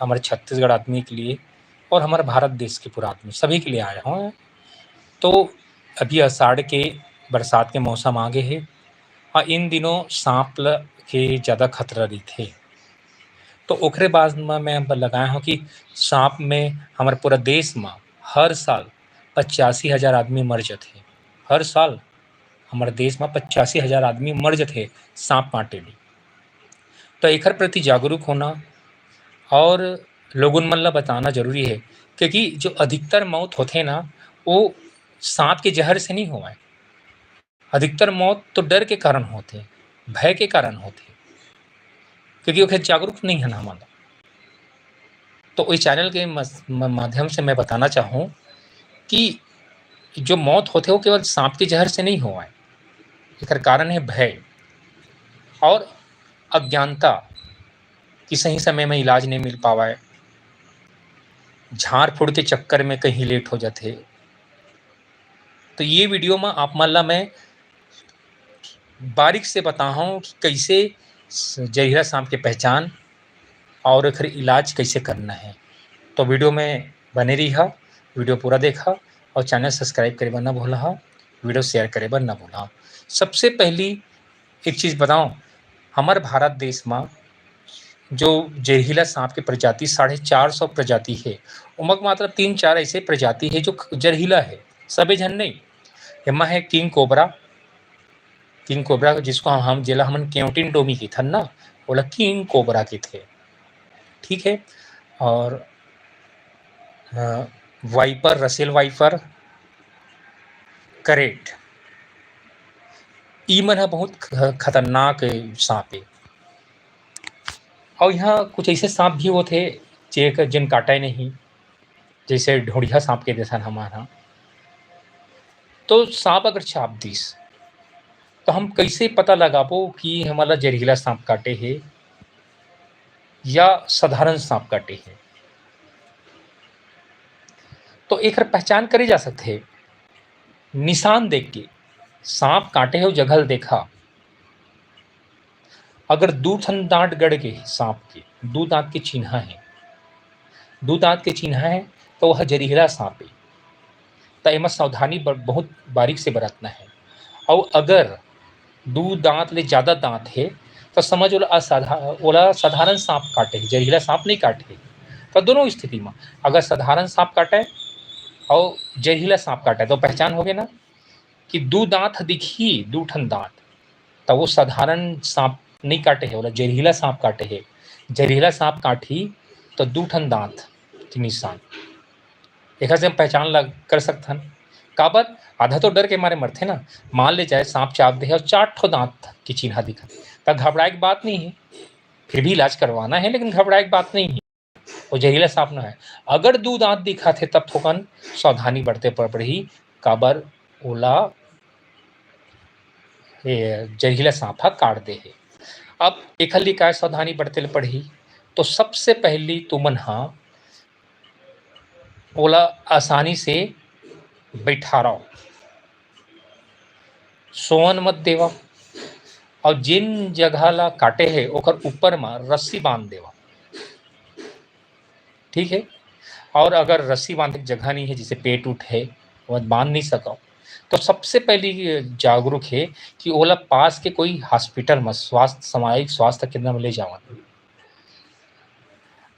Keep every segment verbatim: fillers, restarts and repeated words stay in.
हमारे छत्तीसगढ़ आदमी के लिए और हमारे भारत देश के पूरा आदमी, सभी के लिए आया हूँ। तो अभी आषाढ़ के बरसात के मौसम आ गए है और इन दिनों सांप ल-, के ज़्यादा खतरा रहिथे। तो ओकरे बाद म मैं अब लगाया हूँ कि सांप में हमारे पूरा देश म हर साल पचासी हजार आदमी मर जाथे। हर साल हमारे देश म पचासी हजार आदमी मर जाथे सांप काटे ले। तो एकर प्रति जागरूक होना और लोगन मन ला बताना जरूरी है, क्योंकि जो अधिकतर मौत होथे ना, वो सांप के जहर से नहीं होवय। अधिकतर मौत तो डर के कारण होथे, भय के कारण होथे, क्योंकि ओखर जागरूक नहीं है ना हमन ला। तो इस चैनल के मस-, म-, माध्यम से मैं बताना चाहूँ कि जो मौत होथे, वो केवल सांप के जहर से नहीं होवय। एकर कारण है भय और अज्ञानता, कि सही समय में इलाज नहीं मिल पावय, झाड़ फूड़ के चक्कर में कहीं लेट हो जाथे। तो ये वीडियो में आप मन ला मैं बारीक से बताहूँ कि कैसे स-, जहरीला सांप के पहचान और एखर इलाज कैसे करना है। तो वीडियो में बने रहिहा, वीडियो पूरा देखा और चैनल सब्सक्राइब करे बर ना भूलहा, वीडियो शेयर करे बर ना भूलहा। सबसे पहली एक चीज़ बताओ, हमर भारत देश म जो जहरीला सांप के प्रजाति साढ़े चार सौ प्रजाति हे, ओमा के मात्र तीन चार ऐसे प्रजाति हे जो ख-, जहरीला हे, सबे झन नहीं। एमा हे किंग कोबरा, किंग कोबरा जिसको हम, हम, जेला हमन केवटिन डोमी कहिथन ना, ओला किंग कोबरा कहिथे, ठीक है। और, अ, वाइपर, रसेल वाइपर, करेट, ई मन ह बहुत ख-, खतरनाक सांप ए। और यहाँ कुछ ऐसे सांप भी होथे जे, जिन काटे नहीं, जैसे ढोड़िया सांप के देथन हमन ह। तो सांप अगर चाब दिस, तो हम कैसे पता लगाबो कि हमला जहरीला सांप काटे हे या साधारण सांप काटे हे? तो एकर पहचान करे जा सकथे हे निशान देख के। सांप काटे हे, ओ जगह ल देखा, अगर दू ठन दांत गड़ गे हे सांप के, दू दांत के चिन्हा हे, दू दांत के चिन्हा हे, तो वह जहरीला सांप हे। त एमा सावधानी ब-, बहुत बारीक से बरतना हे। अउ अगर दू दांत ले जादा दांत हे, त समझ ओला असाधा-, ओला साधारण सांप काटे हे, जहरीला सांप नहीं काटे हे। त दोनों स्थिति म अगर साधारण सांप काटे अउ जहरीला सांप काटे, तो पहचान हो गे ना कि दू दांत ह दिखही, दू ठन दांत, त वो साधारण सांप नहीं काटे हे, ओला जहरीला सांप काटे हे। जहरीला सांप काटही त दू ठन दांत के निशान, एखर से हम पहचान ला कर सकथन। काबर? आधा तो डर के मारे मरथे ना। मान ले जाए सांप चाब दे हे और चार ठो दांत के चिन्हा दिखत हे, त घबराए के बात नहीं है, फिर भी इलाज करवाना है, लेकिन घबराए के बात नहीं है। वो जहरीला सांप ना है। अगर दू दांत दिखत हे, तब थोकन सावधानी बरते पड़ पड़ही, काबर ओला, ए, जहरीला सांप ह काट दे हे। अब एखर लिए काय सावधानी बरते ल पड़ही? तो सबसे पहली तुमन ह ओला आसानी से बैठारव, सोवन मत देवा, और जिन जगह ला काटे हे, ओकर ऊपर म रस्सी बांध देवा, ठीक है। और अगर रस्सी बांधे के जगह नहीं है, जैसे पेट उठ है, वो बांध नहीं सकव, तो सबसे पहली जागरूक है कि ओला पास के कोई हॉस्पिटल म, स्वास्थ्य, सामुदायिक स्वास्थ्य केंद्र म ले जावन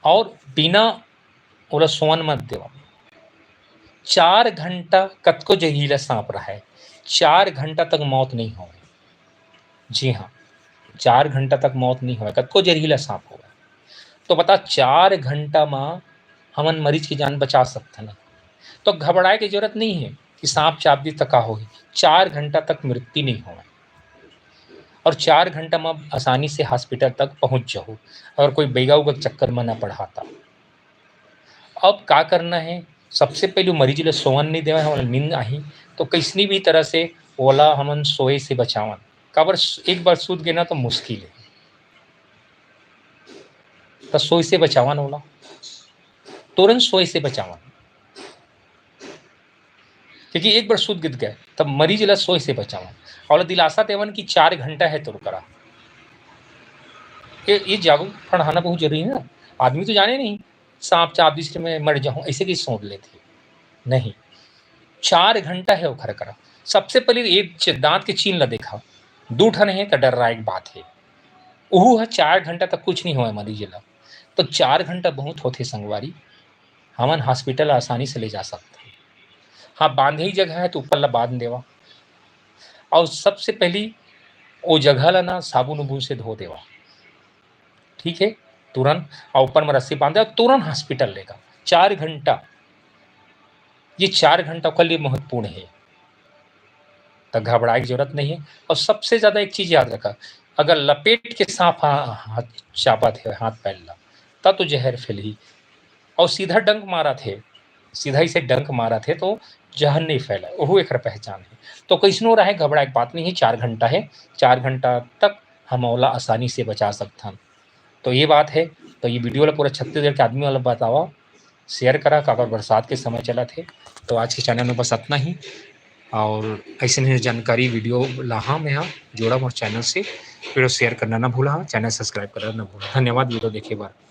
और बिना ओला सोवन मत देवा। चार घंटा, कतको जहरीला सांप रहे, चार घंटा तक मौत नहीं होवे। जी हाँ, चार घंटा तक मौत नहीं होवे, कतको जहरीला सांप होवे। तो बता, चार घंटा म हमन मरीज की जान बचा सकथन। तो घबराए के जरूरत नहीं है कि सांप चाब दी त का होही, चार घंटा तक मृत्यु नहीं होवे और चार घंटा म आसानी से हॉस्पिटल तक पहुंच जाहू, अगर कोई बैगा उगा के चक्कर म ना पड़हा त। अब का करना है? सबसे पहले मरीज ल सोवन नहीं देवे, हमन नींद आही, तो कैसनी भी तरह से ओला हमन सोए से बचावन। काबर, एक बार सूत गे ना तो मुश्किल है, त सोए से बचावन ओला, तुरंत सोए से बचावन, क्योंकि एक बार सूत गिर गए, तब मरीज ला सोए से बचावन और ओला दिलासा देवन कि चार घंटा है तोर करा। ये, ये जागरूक फड़हाना बहुत जरूरी है ना। आदमी तो जाने नहीं, सांप चाब दिस, मैं मर जाहूं, ऐसे की सोच लेथे। नहीं, चार घंटा हे ओखर करा। सबसे पहले एक च-, दांत के चिन्ह ला देखा, दू ठन हे त डर्राए के बात हे। ओहू ह चार घंटा तक कुछ नहीं होय मरीज ला, तो चार घंटा बहुत होथे संगवारी। हमन hospital आसानी से ले जा सकथन। हाँ, बांधे ही जगह है तो ऊपर ला बांध देवा, और सबसे पहली वो जगह ला ना साबुन उबुन से धो देवा, ठीक है, तुरंत, और ऊपर में रस्सी बांध देवा, तुरंत hospital लेगा। चार घंटा, ये चार घंटा ओकर लिए महत्वपूर्ण है, तो घबराए की जरूरत नहीं है। और सबसे ज्यादा एक चीज याद रखा, अगर लपेट के सांप हा-, हाथ चाबत है हाथ पैर ला, तब तो जहर फैलही। और सीधा डंक मारत हे, सीधा इसे डंक मारत हे तो जहर नहीं फैला, ओहू एकर पहचान है। तो कैसनो रहे, घबराए के बात नहीं है, चार घंटा है, चार घंटा तक हम ओला आसानी से बचा सकथन। तो ये बात है। तो ये video ला पूरा छत्तीसगढ़ के आदमी वाला बतावा, share करा, काबर बरसात के समय चलत हे। तो आज के channel में बस अतना ही, और ऐसे नहीं जानकारी video लाहा मैं हा जोड़ा मोर channel से, video share करना ना भूला, channel subscribe करना ना भूला। धन्यवाद video देखे बर।